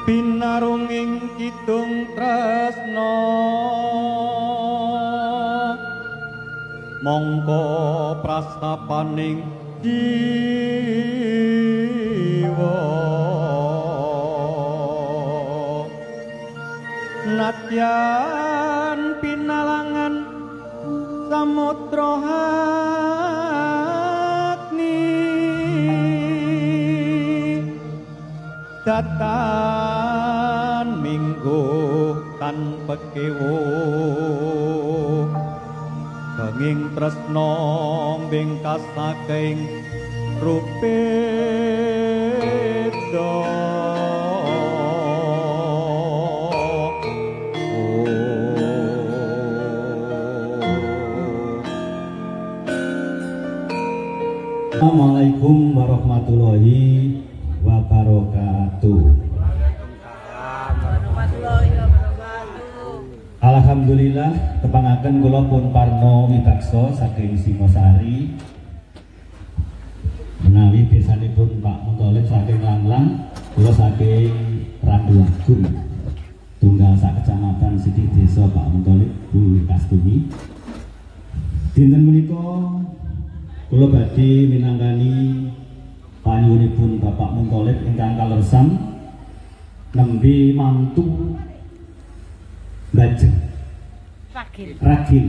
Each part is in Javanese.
Binarunging kidung tresna mongko prastapaning jiwa nadyan pinalangan samudra agni datan minggu tan pekewo banging tresna bingkasaking rupeda. Assalamualaikum warahmatullahi wabarakatuh. Alhamdulillah tepangaken kula pun Parno Wibaksa saking Singosari. Menawi besanipun Pak Muntholib saking Langlang, kula saking Randuagung. Tunggal sak kecamatan Siti Desa Pak Muntholib Bu Kastumi. Dinten menika kula badhe minangkani panyuwunipun Bapak Muntholib ingkang kaleresan nembe mantu Mbajeng ragil.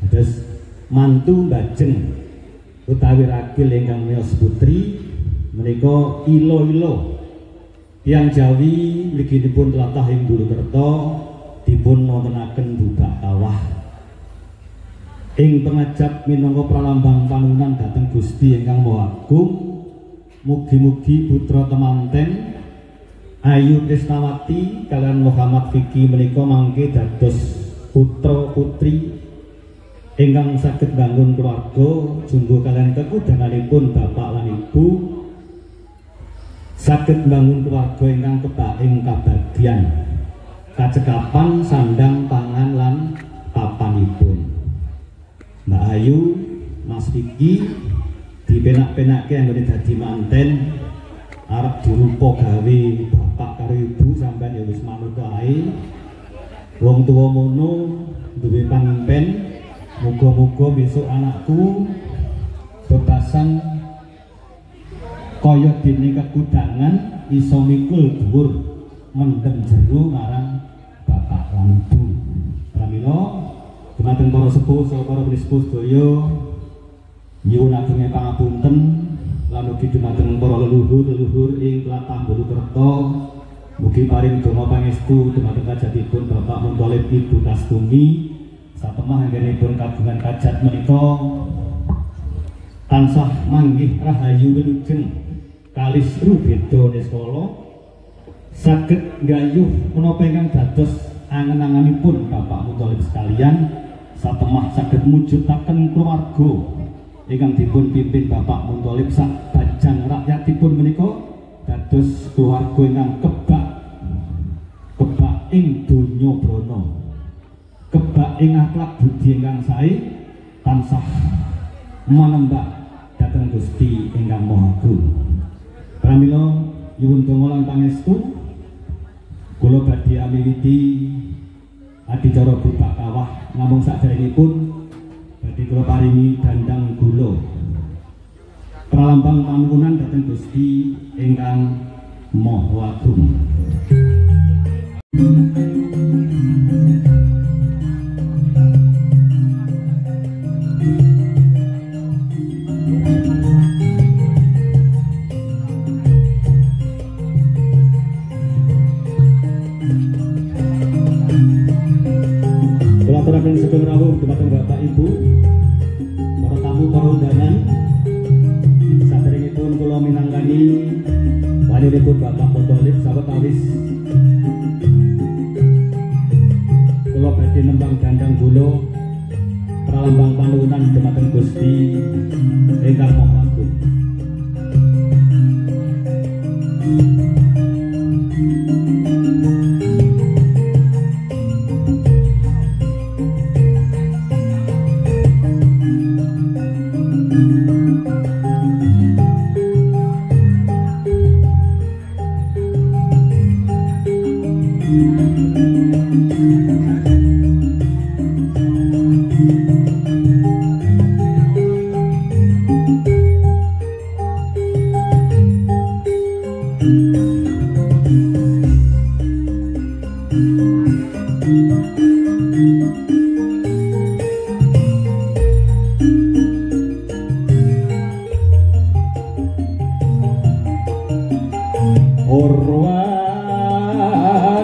Terus mantu Mbajeng utawi ragil ingkang miyos putri menika ilo-ilo tiyang Jawi mliginipun tlatah ing Bulukerto dipun wontenaken bubak kawah ing pengajap minangka pralambang panuwunan dhateng Gusti ingkang Maha Agung. Mugi-mugi putra temanten Ayu Krisnawati kalian Muhammad Fikri menika mangke dados putra putri ingkang saged bangun keluarga jumbo kalian kekudanganipun bapak lan ibu saged bangun keluarga ingkang kebak ing kabagyan kacekapan sandang pangan lan papanipun. Mbak Ayu, Mas Fikri dipenak-penakke anggone dadi manten arep dirupa gawe bapak karo ibu sampean ya wis manut ae. Wong tuwa mono duwe pangimpen, muga-muga besok anakku bebasan kaya dene kekudangan iso mikul dhuwur mendem jero marang bapak lan ibu. Pramila dumateng para sepuh saha para pinisepuh sedaya nyuwun agenge pangapunten lan ugi dumateng para leluhur-leluhur ing tlatah Bulukerto mugi paring donga pangestu dumateng kajatipun Bapak Muntholib Ibu Kastumi satemah anggenipun kagungan kajat menika tansah manggih rahayu wilujeng kalis rubeda niskala saged nggayuh menapa ingkang dados angen-angenipun Bapak Muntholib sekalian satemah saged mujudaken keluarga ingkang dipun pimpin Bapak Muntholib sak bajang rakyatipun menika dados keluarga ingkang kebak kebak ing donya brana kebak ing akhlak budi ingkang sae tansah manembah dhateng Gusti ingkang Maha Agung. Pramila nyuwun donga lan pangestu kula badhe amiwiti adicara bubak kawah namung saderengipun badhe kula paringi dandang gula pralambang panuwunan dhateng Gusti ingkang Maha Agung. Aturaken sugeng rawuh dumateng Bapak Ibu, para tamu, para undangan. Saderengipun kula minangkani waniripun Bapak Muntholib sawetawis kula badhe nembang dandang gula pralambang panuwunan dumateng Gusti ingkang Maha Agung. Purwan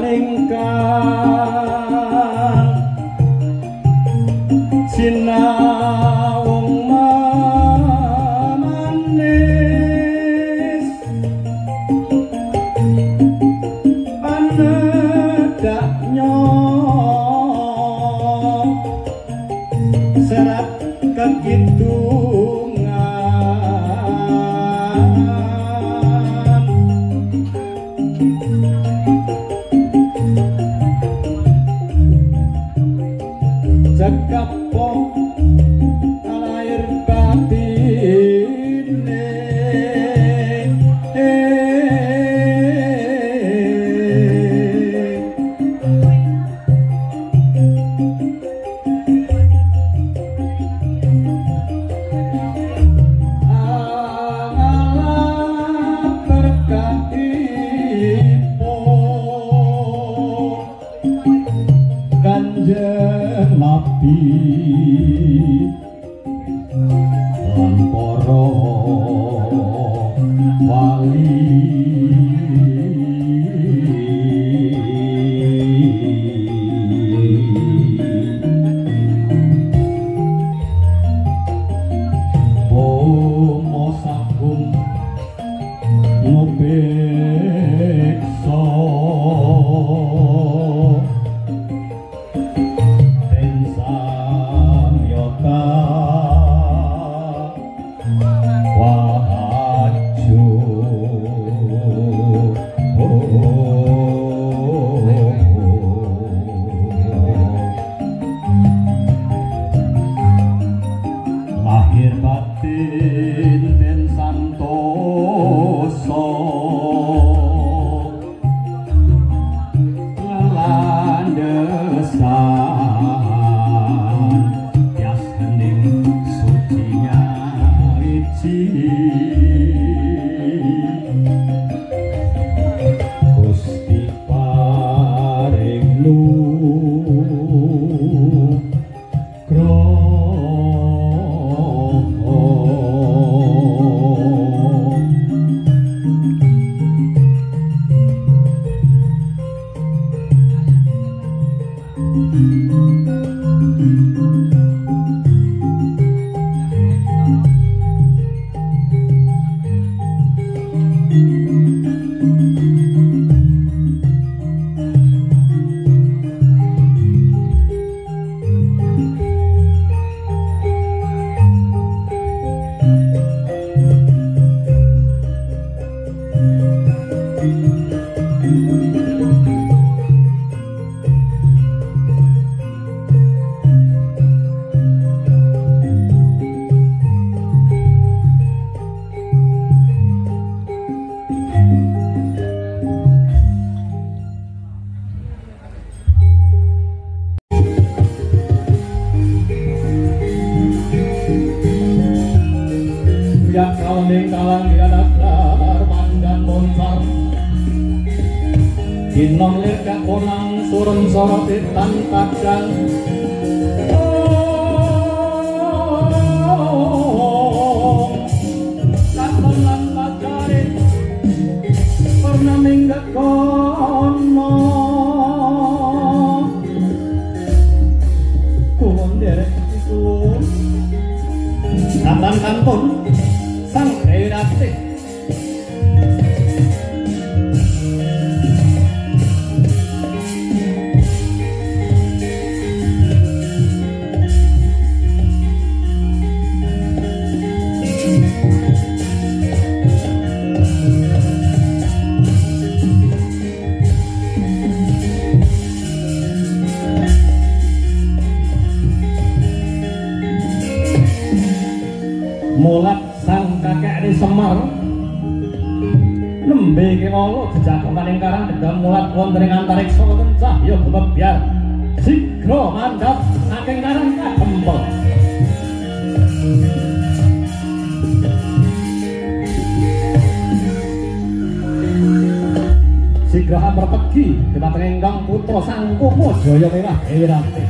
ingkang sinawung manis panedaknya serat kekidungan cekap lahir batine angalah berkahipun Kanjeng Nabi lan para wali Bomo sagung ngupeksa den samyata wahaju lahir batin den santosa lelandesan tias hening suci nyawiji Gusti paring nugroho. Ya kauning kalang diadaklar pandan moncar Ginom lir kakonang surem sorot tan padang Katon lan pacare pernah minggat kono Kulon derek iku Katan kantun Sang Dewi Ratih Mulat sang kakek Semar nembe kewala jejagongan ing karang dendam mulat wonten ing antariksa wonten cahya gumebyar sigra mandhap saking karang kadempel. Sigra amrepegi dumateng ingkang putra Sang Koma Jaya Mewah Dewi Ratih.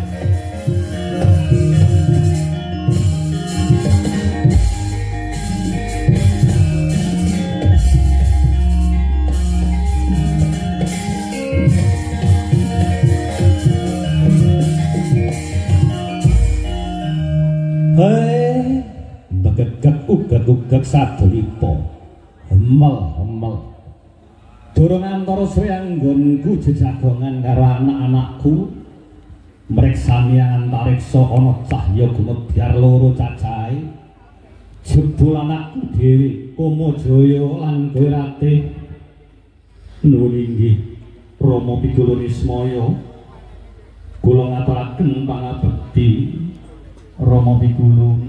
Gugek-gugek sadelipa. Hemel-hemel. Durung antara suwe anggonku jejagongan karo anak-anakku mreksani antariksa ana cahya gumebyar loro cacahe. Jebul anakku dhewe Kamajaya lan kowe Ratih. Nuwun inggih Rama Pigulun Ismaya. Kula ngaturaken pangabekti Rama Pigulun.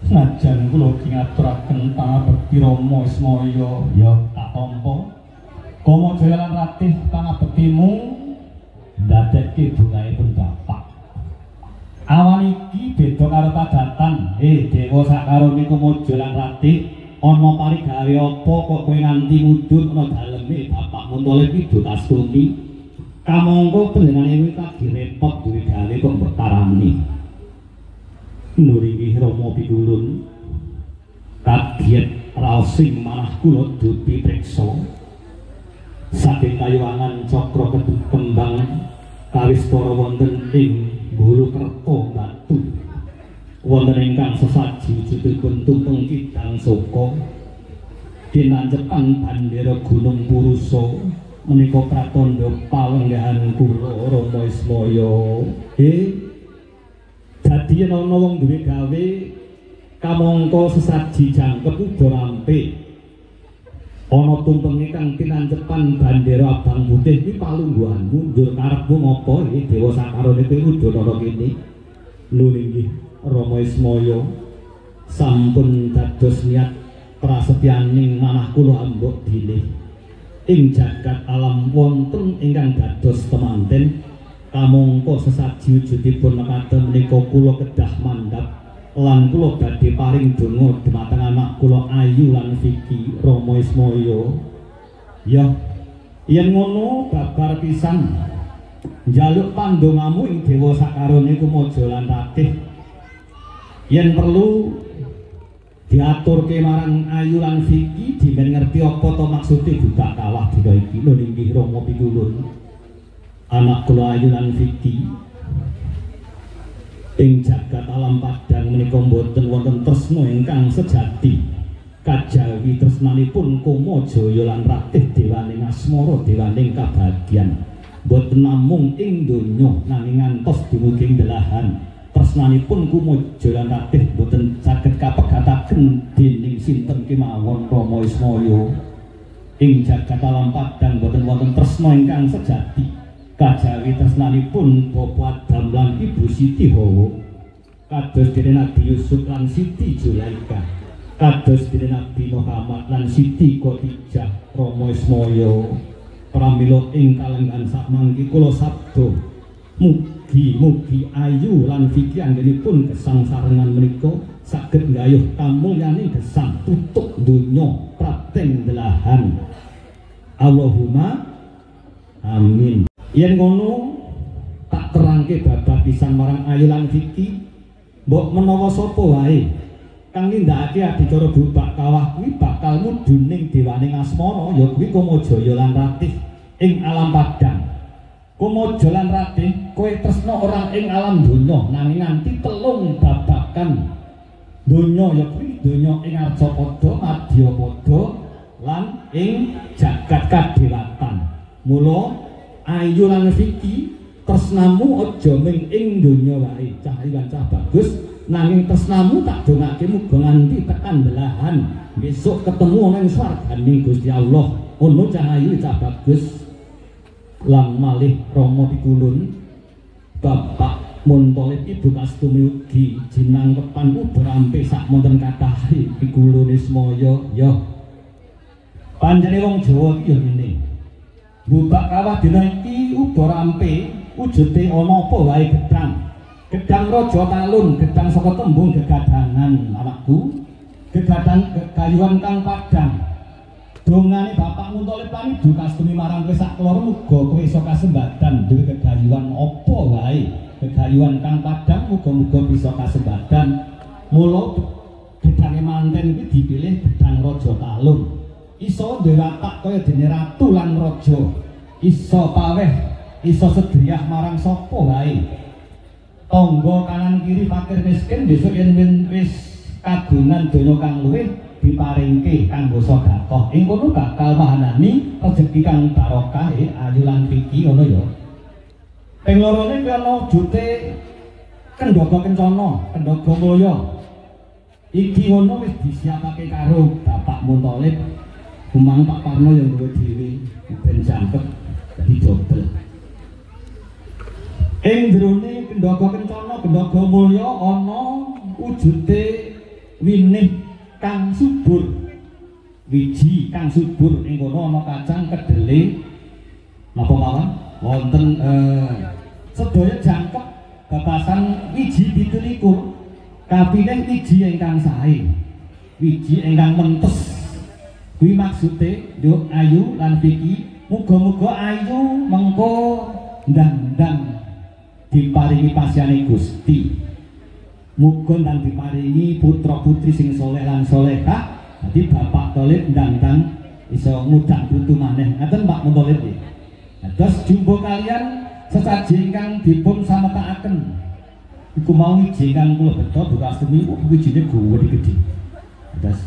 Senajan kula ugi ngaturaken pangabekti Rama Ismaya, ya tak tampa. Kamajaya lan Ratih pangabektimu ndadekke bungaipun bapak. Awan iki beda karo padatan. Dewa sakarone Kamajaya lan Ratih ana parigawe apa kok kowe nganti mudhun ana daleme bapak Muntolib Ibu Kastumi. Kamangka panjenengane kuwi lagi repot duwe gawe kok mbok tarani. Nur inggih Rama Pigulun. Kaget raosing manah kula dupi priksa. Saking kayuwangan cakra kembang kawistara wonten ing Bulukerto Batu. Wonten ingkang sesaji wujudipun tumpeng kidang soka dinancepan bandera Gunung Purusa menika pratandha palenggahan kula Rama Ismaya. Dadi yen ana wong duwe gawe kamangka sesaji jangkep uga rampe. Ana tumpenge kang tinancepan bandera abang putih kuwi palungguhanmu njur karepmu ngopo iki dewa sakarone kowe mudhun ana kene. Lho inggih Rama Ismaya sampun dados niat prasetyaning manah kula ambok bilih ing jagat alam wonten ingkang dados temanten kamangka sesaji wujudipun mekaten menika kula kedah mandhap lan kula badhe paring donga dhumateng anak kula Ayu lan Vicky Rama Ismaya. Ya yen ngono babar pisan njaluk pandongamu ing dewa sakarone Kamajaya lan Ratih. Yen perlu diaturke marang Ayu lan Vicky dimen ngerti apa to maksude bubak kawah dina iki. Lho inggih Rama Pigulun. Anak kula Ayu lan Vicky ing jagat alam padang menika mboten wonten tresna ingkang sejati kajawi tresnanipun Kamajaya lan Ratih dewaning asmara dewaning kabagyan mboten namung ing donya nanging ngantos dumugi ing belahan tresnanipun Kamajaya lan Ratih mboten saged kapegataken dening sinten kemawon Rama Ismaya. Ing jagat alam padang mboten wonten tresna ingkang sejati kajawi tresnanipun Bapak Adam lan Ibu Siti Hawa kados dene Nabi Yusuf lan Siti Zulaikha kados dene Nabi Muhammad lan Siti Khadijah Rama Ismaya. Pramila ing kalenggan sakmangke kula sabda mugi-mugi Ayu lan Vicky anggenipun gesang sarengan menika saged nggayuh kamulyaning gesang tutuk donya prapten belahan. Allahumma amin. Yen ngono tak terangke babar pisan marang Ayu lan Vicky, mbok menawa sapa wae kang nindakake adicara bubak kawah kuwi bakal mudhun ning dewaning asmara ya kuwi Kamajaya lan Ratih ing alam padang. Kamajaya lan Ratih kowe tresna ora ing alam donya nanging nganti telung babakan donya ya kuwi donya ing Arcapada, Madyapada lan ing jagat kadewatan. Mula Ayu lan Vicky tresnamu aja ming ing donya wae cah ayu lan cah bagus nanging tresnamu tak dongake muga nganti tekan belahan besok ketemu ana ing swargane Gusti Allah. Ono cah ayu cah bagus lan malih Rama Pigulun Bapak Muntolib Ibu Kastumi ugi jinangkepan uga rampe sak monten kathahe Pigulun Ismaya. Ya panjene wong Jawa iki ya ngene. Bubak kawah dina iki uga rampe wujude ana apa wae gedang. Gedang raja talun, gedang saka tembung gegadangan awakku, gegadang gegayuhan kang padang. Dongane Bapak Muntolib lan Ibu Kastumi marang kowe sak keloro muga kowe iso kasembadan duwe gegayuhan apa wae. Gegayuhan kang padang muga-muga bisa kasembadan. Mula gedange manten kuwi dipilih gedang raja talun. Iso duwe watak kaya dene ratu lan raja, iso paweh, iso sedriah marang sapa wae. Tangga kanan kiri fakir miskin besok yen wis kagungan donya kang luwih diparingke kanggo sedekah. Ing kono bakal mahanani rejeki kang barokah ayu lan piki ngono ya. Ping lorone kuwi ana wujute kendhaga kencana, kendhaga mulya. Iki ngono wis disiapake karo Bapak Muntholib. Kumang Pak Parno yang duwe dhewe ben jangkep dadi dobel. Ing jerone kendhaga kencana, kendhaga mulya ana wujute winih kang subur. Wiji kang subur ing kono ana kacang kedele napa mawon wonten sedaya jangkep babasan wiji 27 kapilih wiji ingkang sae, wiji ingkang mentes. Kuwi maksude yo Ayu lan Vicky, muga-muga Ayu mengko ndang-ndang diparingi pasiane Gusti. Muga ndang diparingi putra-putri sing soleh lan solehah. Dadi Bapak Tholib ndang-ndang iso ngundang putu maneh. Ngaten Pak Muntholib nggih. Terus jumbo kalian sesaji ingkang dipun sametakaken. Iku mau wiji ingkang kula beto Bu Kastumi, wijine gedhe-gedhe. Terus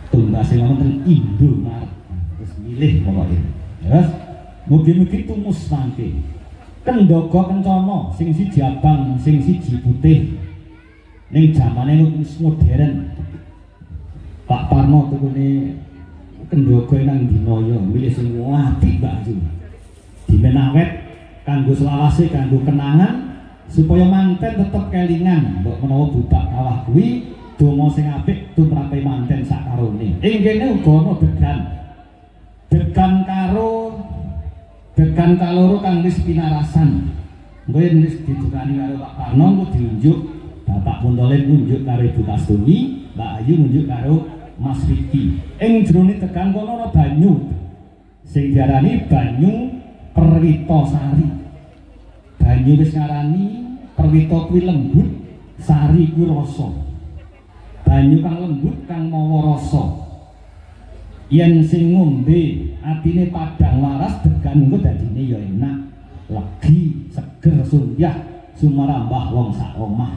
tumbase wonten Indomaret. Terus milih pokoke. Terus mugi-mugi tumus mangke. Kendhaga kencana sing siji abang, sing siji putih. Ning jamane wis modern. Pak Parno tukune kendhaga nang Dinoyo, milih sing apik Mbak Ayu. Dimen awet kanggo selawase, kanggo kenangan supaya manten tetep kelingan. Mbok menawa budak kawah kuwi donga sing apik tumrape manten sakarone. Ing kene uga ana degan. Degan karo degan kaloro kang wis pinarasan. Engko yen wis didukani karo Pak Parno engko diunjuk Bapak Muntholib ngunjuk karo Ibu Kastumi, Mbak Ayu ngunjuk karo Mas Vicky. Ing jerone degan kono ana banyu sing diarani banyu Perwitasari. Banyu wis ngarani perwita kuwi lembut, sari kuwi rasa. Banyu kang lembut kang mawa rasa. Yen sing ngombe atine padang waras, degan engko dadine ya enak, legi, seger, suryah, sumarambah wong sak omah.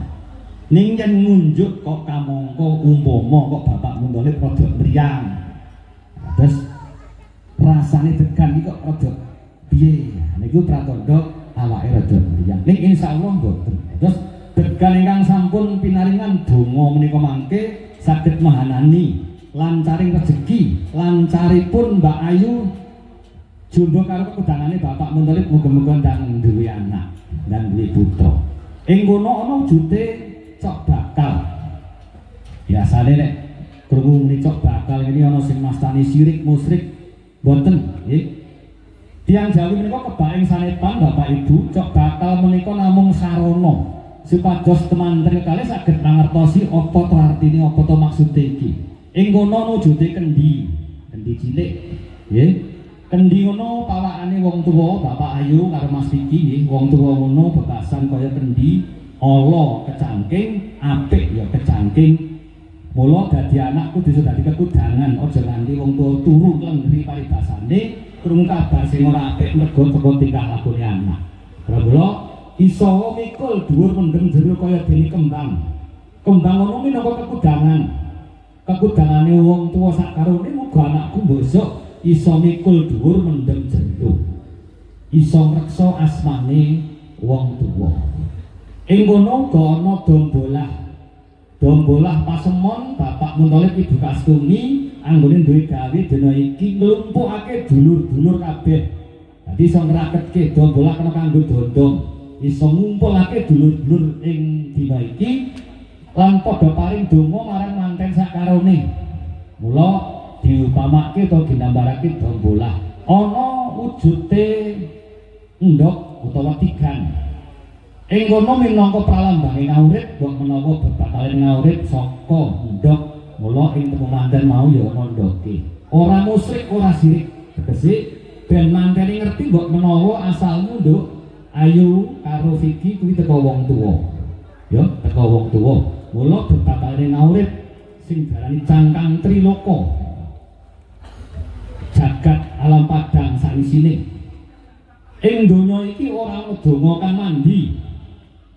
Ning yen ngunjuk kok kamangka umpama kok Bapak Muntholib rada mriyang. Terus rasane degan iki kok rada piye? Niku pratandha awake rada mriyang. Ning insyaallah mboten. Terus degan ingkang sampun pinaringan donga menika mangke saged mahanani lancaring rejeki, lancaripun Mbak Ayu jumbo karo kekudangane Bapak Muntholib muga-muga ndang duwe anak, ndang duwe putra. Ing kono ana wujute cok bakal. Biasane nek krungu muni cok bakal ini ana sing mastani sirik musyrik, mboten nggih. Tiyang Jawi menika kebak ing sanepan Bapak Ibu, cok bakal menika namung sarana supados temanten kalih saged mangertosi apa to artine, apa to maksude iki. Ing kono wujute kendi, kendi cilik nggih. Kendi ngono pawakane wong tuwa Bapak Ayu karo Mas Vicky nggih, wong tuwa ngono bebasan kaya kendi, ala kecangking, apik ya kecangking. Mula dadi anak kudu iso dadi kekudangan, aja nganti wong tuwa turu nglengri paribasane krungu kabar sing ora apik mergo teko tingkah lakune anak. Mula iso mikul dhuwur mendem jero kaya dene kembang. Kembang ngono minangka kekudangan. Kekudangane wong tuwa sakarone muga anakku mbesuk iso mikul dhuwur mendem jero. Iso ngreksa asmane wong tuwa. Ing kono uga ana dombolah. Dombolah pasemon Bapak Muntholib Ibu Kastumi anggone duwe gawe dina iki nglumpukake dulur-dulur kabeh. Dadi iso ngraketke dombolah kena kanggo dondong, iso ngumpulake dulur-dulur ing dina iki lan padha paring donga marang manten sakarone. Mula diupamake utawa ginambarake dombolah ana wujute endhog utawa tigan. Ing kono minangka pralambange ngaurip, mbok menawa bebakale ngaurip saka endhog. Mula ing temu manten mau ya ana endhoge. Ora musyrik, ora sirik. Tegese ben mantene ngerti mbok menawa asalmu nduk Ayu karo Vicky kuwi teko wong tuwa. Ya, teko wong tuwa. Mula bebakale ngaurip sing diarani cangkang triloka. Jagat alam padang saisine. Ing donya iki ora ana donga kamandi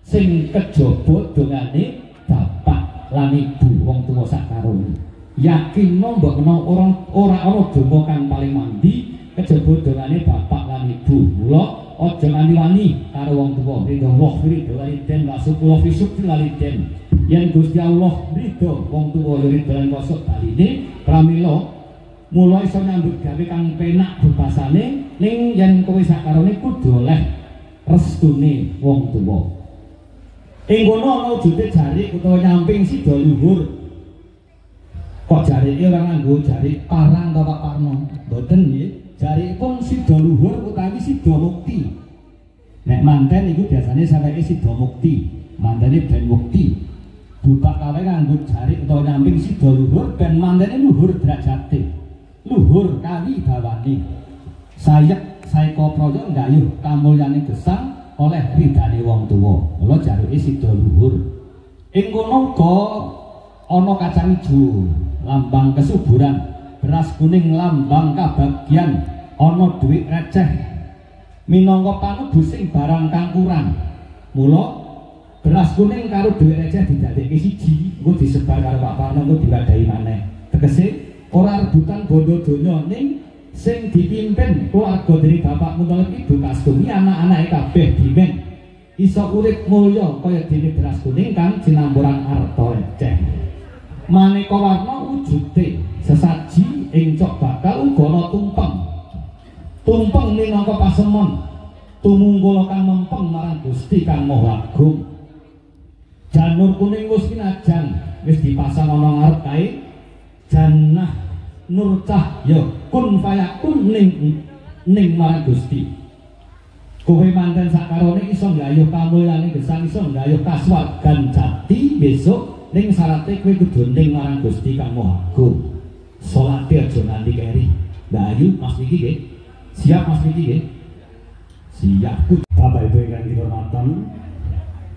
sing kejaba dongane bapak lan ibu wong tuwa sakarone. Yakin mbok menawa ora ana donga kang paling mandi kejaba dongane bapak lan ibu. Mula aja wani-wani karo wong tuwa. Ridho Allah ridho waliden wa syukur fi syukri waliden. Yen Gusti Allah ridho wong tuwa ya ridho lan kosok baline, pramila mula iso nyambut gawe kang penak bebasane ning yen kowe sakarone kudu oleh restune wong tuwa. Ing kono ana wujude jarik utawa nyamping sida luhur. Kok jarike ora nganggo jarik parang ta Pak Parno? Mboten nggih. Jarikipun sida luhur utawi sida mukti. Nek manten iku biasane sampeke sida mukti, mantene ben mukti. Bupak kawe nganggo jarik utawa nyamping sida luhur ben mantene luhur derajate. Luhur kawibawane. Sayek saeka praya nggayuh kamulyane gesang oleh ridane wong tuwa. Mula jaruke sida luhur. Ing kono uga ana kacang ijo lambang kesuburan, beras kuning lambang kabagyan, ana dhuwit receh minangka panebusing barang kang kurang. Mula beras kuning karo dhuwit receh didadekke siji, engko disebar karo Pak Parno engko diwadahi maneh. Tegese ora rebutan bondo donya ning sing dipimpin keluarga dening Bapak Muthalib Ibu Kastumi anak-anake kabeh dimen iso urip mulya kaya dene beras kuning kang jinampuran arta receh. Maneka warna wujude sesaji ing cok bakal uga ana tumpeng. Tumpeng minangka pasemon tumungkula kang mempeng marang Gusti Kang Maha Agung. Janur kuning wis kinajan wis dipasang ana ngarep kae janah nur cahya kun fayakun ning marang Gusti. Kowe manten sakarone iso nggayuh kamulyane gesang, iso nggayuh kasuwargan jati besok ning syarate kowe kudu ning marang Gusti Kang Maha Agung. Salate aja nganti keri. Mbak Ayu, Mas Niki nggih. Siap Mas Niki nggih. Siap. Bapak Ibu ingkang kinurmatan,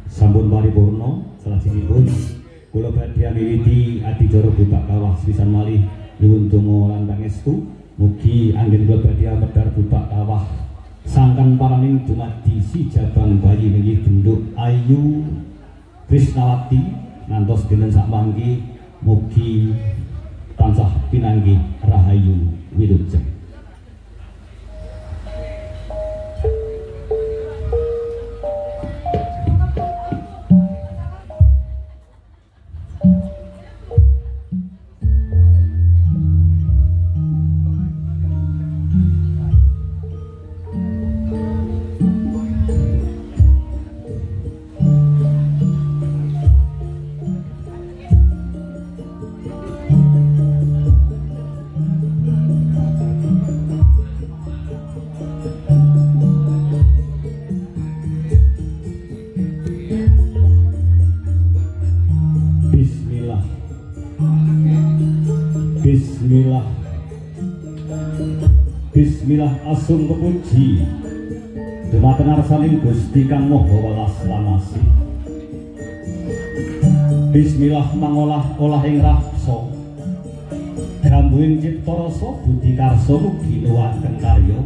sampun paripurna salajengipun kula badhe miwiti adicara bubak kawah sepisan malih nyuwun donga lan pangestu mugi anggen kula badhe medhar bubak kawah sangkan paraning dumadi si jabang bayi nggih Genduk Ayu Krisnawati ngantos dinten sakmangke mugi tansah pinanggih rahayu wilujeng. Bismillah. Bismillah asung kepuji dumateng ngarsaning Gusti Kang Maha Welas lan Asih. Bismillah mangolah-olah ing raksa gambuhing cipta rasa budi karsa mugi luwaken karya.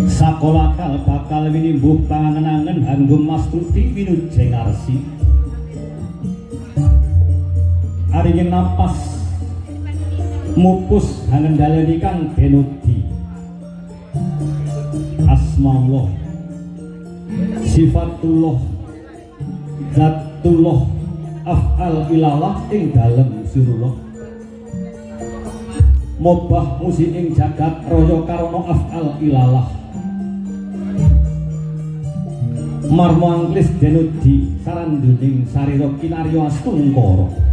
Sakola akal bakal winimbuh pangangen-angen hanggum mastuti winujeng arsi. Aringin napas mupus hangendhaleni kang denudi. Asmaullah, sifatullah, zatullah, af'al ilallah ing dalem sirullah. Mobah musi ing jagat raya karana af'al ilalah. Marmo angklis denudi saranduning sarira kinarya astungkara.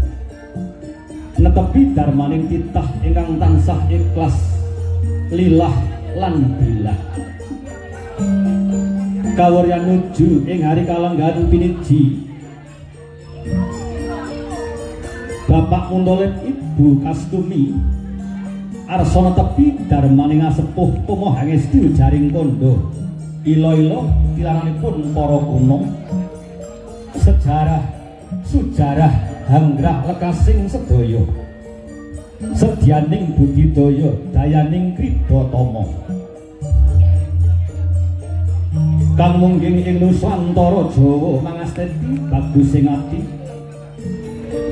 Netepi darmaning titah ingkang tansah ikhlas lilah lan bilah. Kawuryan nuju ing hari kalenggahan piniji. Bapak Muntholib Ibu Kastumi arsana tepi darmaning asepuh tumo hangestu jaring kondo. Ilo-ilo tilaranipun para kuno. Sejarah sujarah hanggrah lekasing sedaya. Sedyaning budidaya dayaning krida tama. Kang mungging ing Nusantara Jawa mangasteti bagusing ati.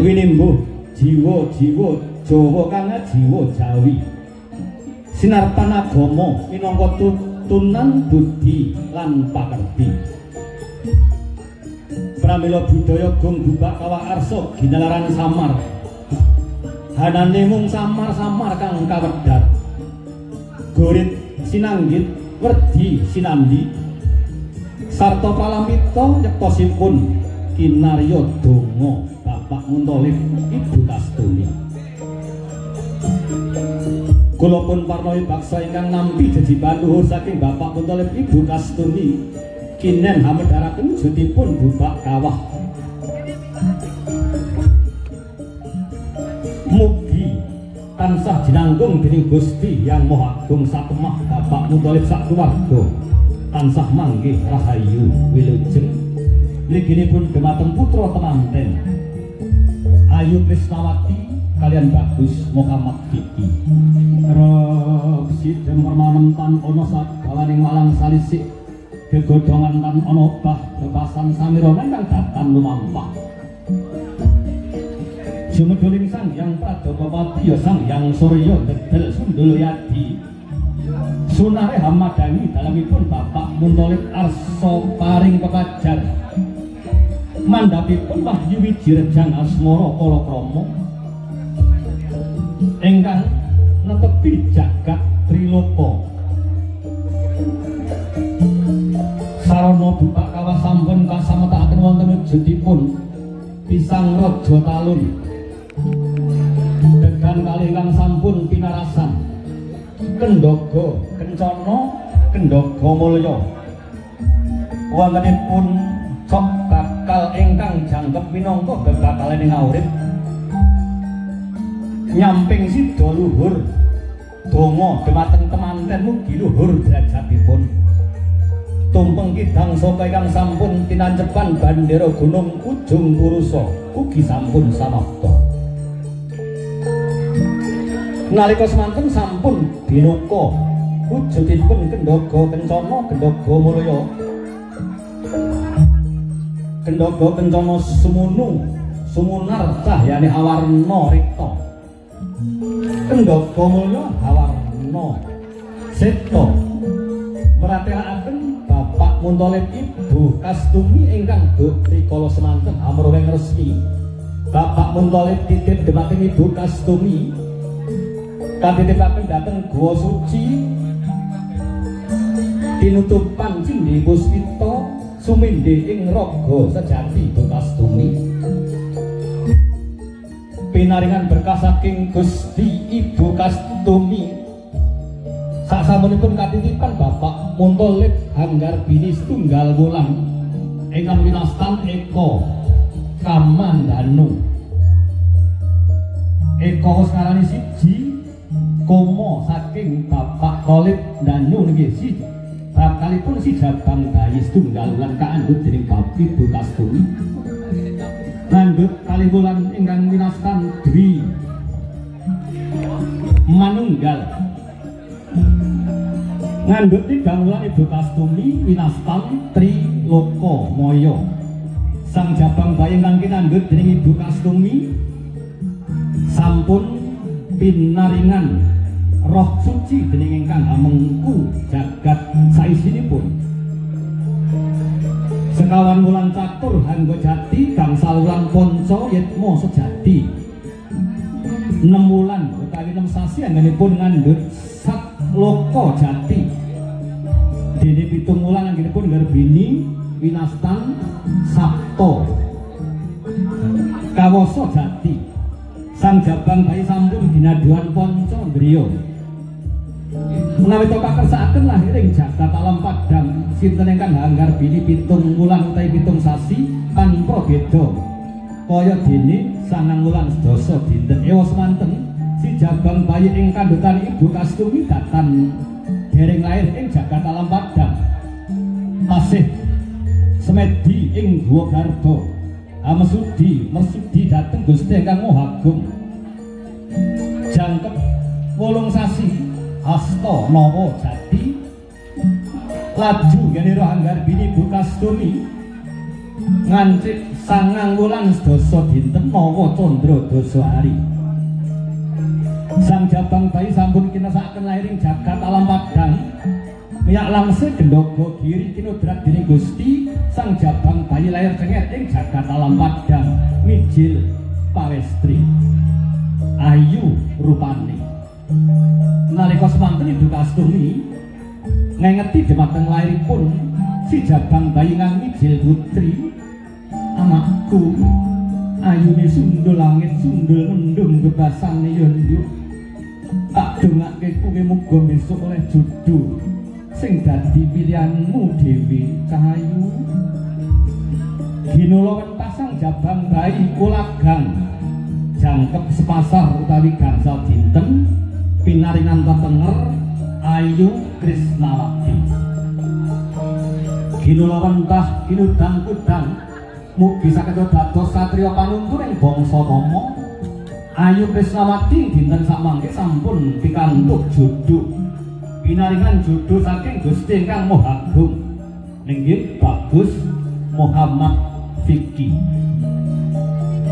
Winimbuh jiwa-jiwa Jawa kang jiwa Jawi. Sinartan agama minangka tutunan budi lan pakerti. Pramila budaya gong bubak kawah arsa ginalaran samar. Hanane mung samar-samar kang kawedar. Gorit sinanggit werdi sinandi sarta pralamita yektosipun kinarya donga Bapak Muntholib Ibu Kastuni. Kula pun parnowi baksa ingkang nampi jejibahan luhur saking Bapak Muntholib Ibu Kastuni kinen hamedharaken wujudipun bubak kawah. Mugi tansah jinanggung dening Gusti Yang Maha Agung satemah Bapak Muntholib sakeluarga tansah manggih rahayu wilujeng mliginipun dhumateng putra temanten Ayu Krisnawati kalian Bagus Muhammad Fiki. Rep sidem permanem tan ana sagawaning walang salisik gegodhongan tan ana obah bebasan samirana kang datan lumampah. Sumedhuling Sang Hyang Pradapapati ya Sang Hyang Surya ndedel sundul yadi. Sunare hamadangi dalemipun Bapak Muntholib arsa paring pepajar. Mandhapipun wahyu wiji rejang asmara palakrama ingkang netepi jagat triloka. Sarana bubak kawah sampun kasametaken wonten wujudipun pisang raja talun. Degan kalih ingkang sampun pinarasan kendhaga kencana kendhaga mulya wontenipun cok bakal ingkang jangkep minangka bebakalaning urip nyamping sida luhur donga dhumateng temanten mugi luhur derajatipun. Tumpeng kidang saka ingkang sampun tinancepan bandera gunung Ujung Purusa ugi sampun samapta. Nalika semanten sampun binuka wujudipun kendhaga kencana kendhaga mulya. Kendhaga kencana sumunu sumunar cahyane awarna rikta. Kendhaga mulya awarna seta meratelaken Bapak Muntholib Ibu Kastumi ingkang rikala semanten amroweng resmi. Bapak Muntholib titip dhumateng Ibu Kastumi katitipaken dhateng Gua Suci tinutupan cindhi puspita sumindhe ing raga sejati Ibu Kastumi. Pinaringan berkah saking Gusti Ibu Kastumi sasampunipun katitipan Bapak Muntholib Hanggarbini setunggal wulan ingkang winastan Eko Kamandanu. Eko wis ngarani siji koma saking Bapak Tholib Danu niki si bakalipun si jabang bayi setunggal wulan kaandhut dening Bapak Ibu Kastumi. Ngandhut kalih wulan ingkang winastan Dwi Manunggal. Ngandhut tigang wulan Ibu Kastumi winastan Triloka Maya. Sang jabang bayi ingkang kinandhut dening Ibu Kastumi sampun pinaringan roh suci dening ingkang hamengku jagat saisinipun. Sekawan wulan catur hangga jati gangsal wulan ponco yitma sejati. 6 wulan utawi 6 sasi anggenipun ngandhut Satloka Jati. Dene 7 wulan anggenipun ngarbini winastan Sabta Kawasa Jati. Sang jabang bayi sampun ginaduhan ponco griya. Menawi to kakersakaken lahir ing jagat alam padang sinten ingkang hanggarbini 7 wulan utawi 7 sasi tanpa beda. Kaya dene 9 wulan sedasa dinten. Ewa semanten si jabang bayi ing kandhutan Ibu Kastumi datan dereng lahir ing jagat alam padang. Tasih semedi ing Guwa Garba. Amesudi mersudi dhateng Gusti ingkang Maha Agung. Jangkep 8 sasi hasta nawa jati laju nggene roh anggarbini Ibu Kastumi Ngancik 9 wulan sedasa dinten mawa candra dasa hari. Sang Jabang Bayi sampun kinesakaken lahir ing jagat alam padang. Miyak langse gendhoga giri kinodrat dening Gusti. Sang Jabang Bayi lahir cenger ing jagat alam padang mijil pawestri. Ayu rupane. Nalika semanten Ibu Kastumi ngengeti dhumateng lairipun si Jabang Bayi kang mijil putri, anakku ayune sundul langit sundul mendung bebasane ya nduk. Tak dongake kowe muga besok oleh jodoh sing dadi pilihanmu dhewe cahayu. Ginula wentasang Jabang Bayi kulagang jangkep sepasar utawi gangsal dinten pinaringan tetenger Ayu Krisnawati. Ginula wentah ginudang kudang mugi saged dados satriya panuntun ing bangsa Rama. Ayu Krisnawati dinten samangke sampun pikantuk jodho. Pinaringan jodho saking Gusti ingkang Maha Agung inggih Bagus Muhammad Fikri.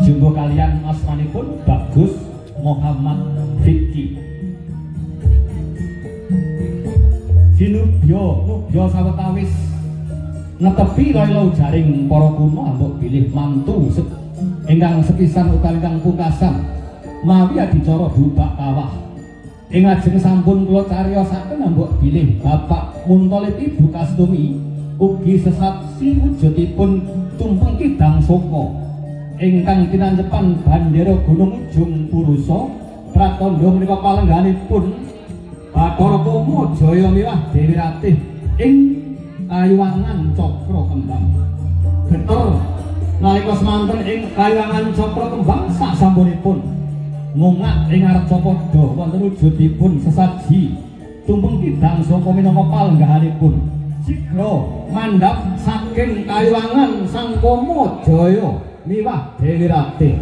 Jumbo kalian asmanipun Bagus Muhammad Fikri. Sinubya nubya sawetawis netepi laila ujaring para kuno ambok bilih mantu ingkang sepisan utawi ingkang pungkasan mawi adicara bubak kawah. Ing ajeng sampun kula cariyosaken ambok bilih Bapak Muntholib Ibu Kastumi ugi sesaksi wujudipun tumpeng kidang saka ingkang tinancepan bandera Gunung Ujung Purusa pratandha menika palengganipun Bathara Koma Jaya miwah Dewi Ratih ing Kayuwangan Cakra Kembang. Geter nalika semanten ing Kayuwangan Cakra Kembang sasampunipun ngungak ing Arcapada wonten wujudipun sesaji tumpeng kidang saka minangka palenggahanipun sigra mandhap saking Kayuwangan Sang Kama Jaya miwah Dewi Ratih.